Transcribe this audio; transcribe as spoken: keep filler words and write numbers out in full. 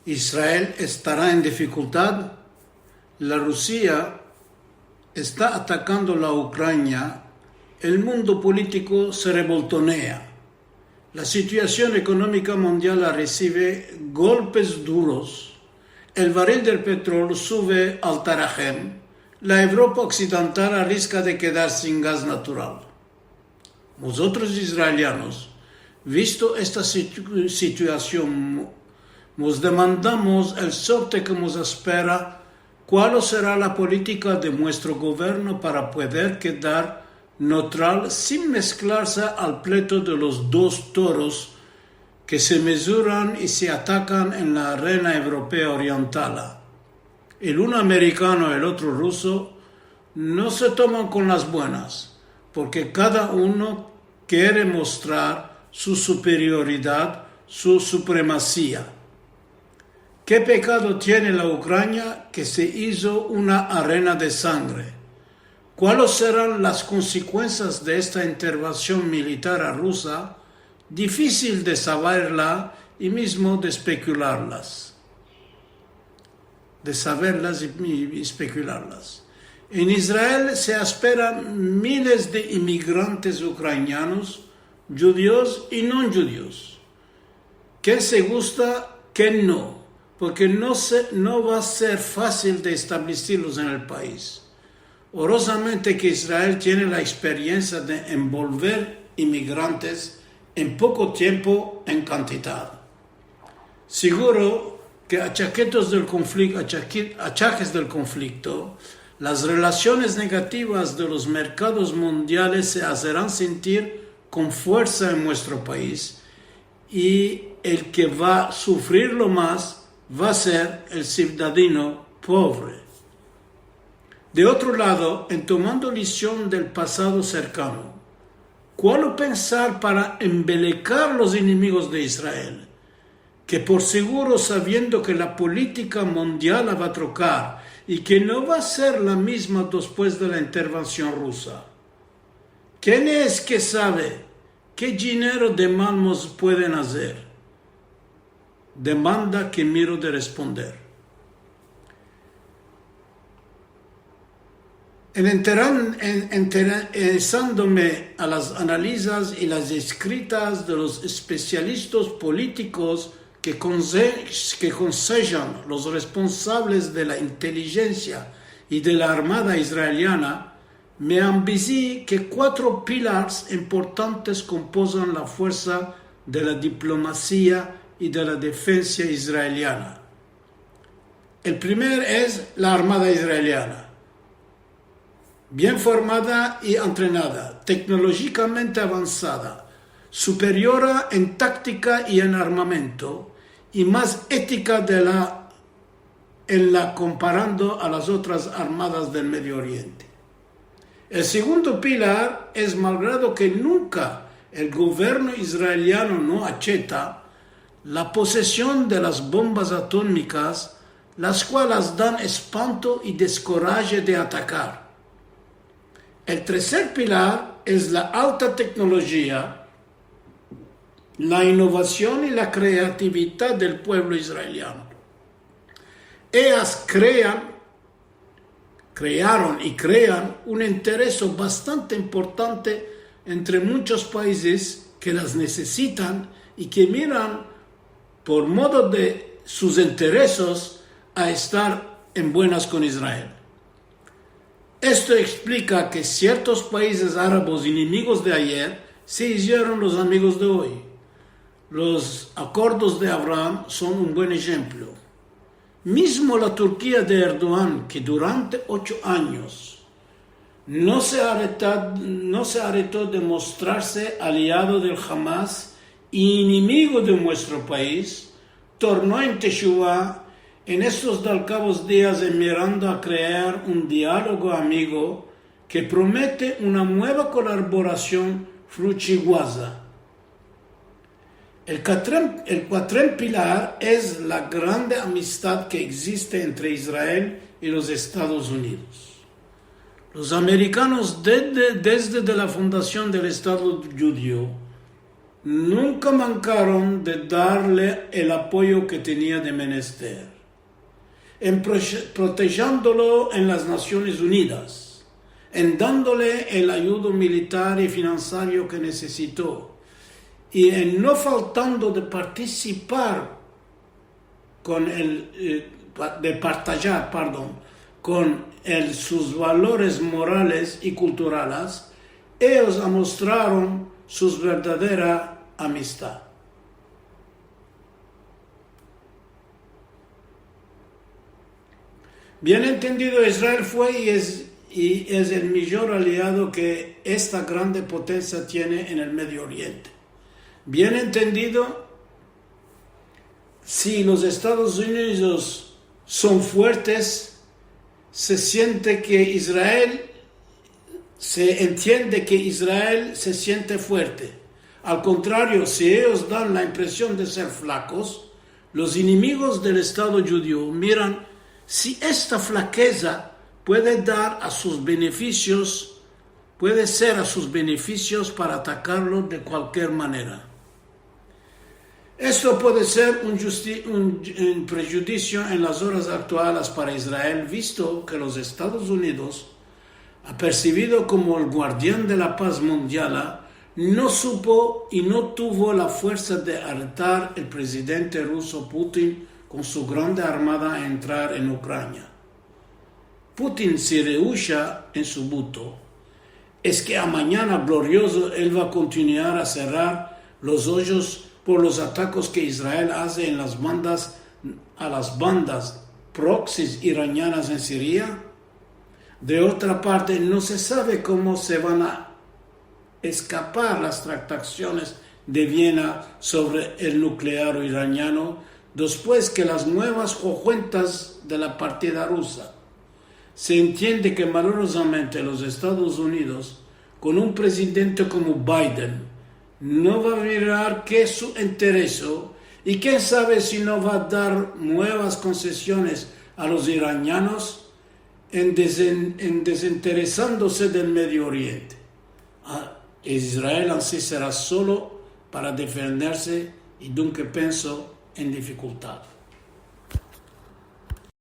Israel estará en difikultad. La Rusia esta atakando la Ukraina. El mundo politiko se revoltonea. La situasion ekonomika mundial resive golpes duros. El baril del petrol suve al tarajem. La Evropa oksidental ariska de kedar sin gaz natural. Mozotros israelianos, visto esta situ- situasion, mos demandamos el sorte ke mos espera, kual sera la politika de muestro governo para pueder kedar neutral sin mesklarse al pleto de los dos toros ke se mezuran i se atakan en la arena evropea oriental. El uno amerikano, el otro ruso, no se toman kon las buenas, porke kada uno kere mostrar su superioridad, su supremasia. Ke pekado tiene la Ukraina ke se izo una arena de sangre? Kualos seran las konsekuensias de esta intervension militar rusa? Difisil de saverla i mizmo de espekularlas. De saverlas i, i espekularlas. En Israel se esperan miles de imigrantes ukrainianos, djudios i non djudios. Ken se gusta, ken no, porke no se, no va a ser fasil de establesirlos en el pais. Orozamente ke Israel tiene la eksperiensia de envolver imigrantes en poko tiempo en kantidad. Siguro ke achaketos del konflik-, achaki-, achakes del konflikto, las relasiones negativas de los merkados mundiales se azeran sentir kon fuersa en muestro pais, i el ke va sufrirlo mas va a ser el sivdadino povre. De otro lado, en tomando lision del pasado serkano, kualo pensar para embelekar los enemigos de Israel, ke por siguro, saviendo ke la politika mundial va a trokar i ke no va a ser la mizma despues de la intervension rusa? Ken es ke save ke djinero de mal mos pueden azer? Demanda ke miro de responder. En enteran-, en, enteran-, enteresandome a las analizas i las eskritas de los espesialistas politikos ke konse-, ke konsejan los responsables de la intelijensia i de la armada israeliana, me ambizi ke kuatro pilars importantes kompozan la fuersa de la diplomasia i de la defensa israeliana. El primer es la armada israeliana, bien formada i entrenada, teknolojikamente avansada, superiora en taktika i en armamento, i mas etika de la en la komparando a las otras armadas del Medio Oriente. El segundo pilar es, malgrado ke nunka el governo israeliano no acheta, la posesion de las bombas atomikas, las kualas dan espanto i deskoraje de atakar. El terser pilar es la alta teknolojia, la inovasion i la kreatividad del puevlo israeliano. Eyas krean, krearon i krean un intereso bastante importante entre munchos paizes ke las nesesitan i ke miran por modo de sus interesos a estar en buenas kon Israel. Esto eksplika ke siertos paizes arabos enemigos de ayer se izieron los amigos de oy. Los akordos de Abraham son un buen enshemplo. Mizmo la Turkia de Erdogan, ke durante ocho anyos no se areta-, no se areto de mostrarse aliado del Hamas i enemigo de muestro pais, torno en teshuva en estos dalkavos dias en mirando a krear un dialogo amigo ke promete una mueva kolaborasion frutiguaza. El katren-, el kuatren pilar es la grande amistad ke egziste entre Israel i los Estados Unidos. Los amerikanos, desde, desde de la fundasion del Estado djudio, nunka mankaron de darle el apoyo ke tenia de menester, en proje-, protejandolo en las Nasiones Unidas, en dandole el ayudo militar i finansario ke nesesito, i en no faltando de partisipar kon el, eh, pa-, de partajar, pardon, kon el sus valores morales i kulturales, eyos amostraron sus verdadera amistad. Bien entendido, Israel fue i es, i es el mijor aliado ke esta grande potensia tiene en el Medio Oriente. Bien entendido, si los Estados Unidos son fuertes, se siente ke Israel, se entiende ke Israel se siente fuerte. Al kontrario, si eyos dan la impresion de ser flakos, los enemigos del Estado djudio miran si esta flakeza puede dar a sus benefisios, puede ser a sus benefisios para atakarlo de kualkier manera. Esto puede ser un djusti-, un, un prejudisio en las oras aktuales para Israel, visto ke los Estados Unidos, apersivido komo el guardian de la paz mundiala, no supo i no tuvo la fuersa de aretar el prezidente ruso Putin kon su grande armada a entrar en Ukrania. Putin se reusha en su buto, es ke amanyana gloriozo el va a kontinuar a serrar los ojos por los atakos ke Israel aze en las bandas, a las bandas proxies iranianas en Siria? De otra parte, no se save komo se van a eskapar las traktasiones de Viena sovre el nuklear iraniano, despues ke las muevas kuentas de la partida rusa. Se entiende ke malorozamente los Estados Unidos, kon un prezidente komo Biden, no va a mirar ke su intereso i kien save si no va a dar muevas konsesiones a los iranianos en desen-, en desinteresandose del Medio Oriente. A, Israel ansi sera solo para defenderse i dunke penso en difikultad.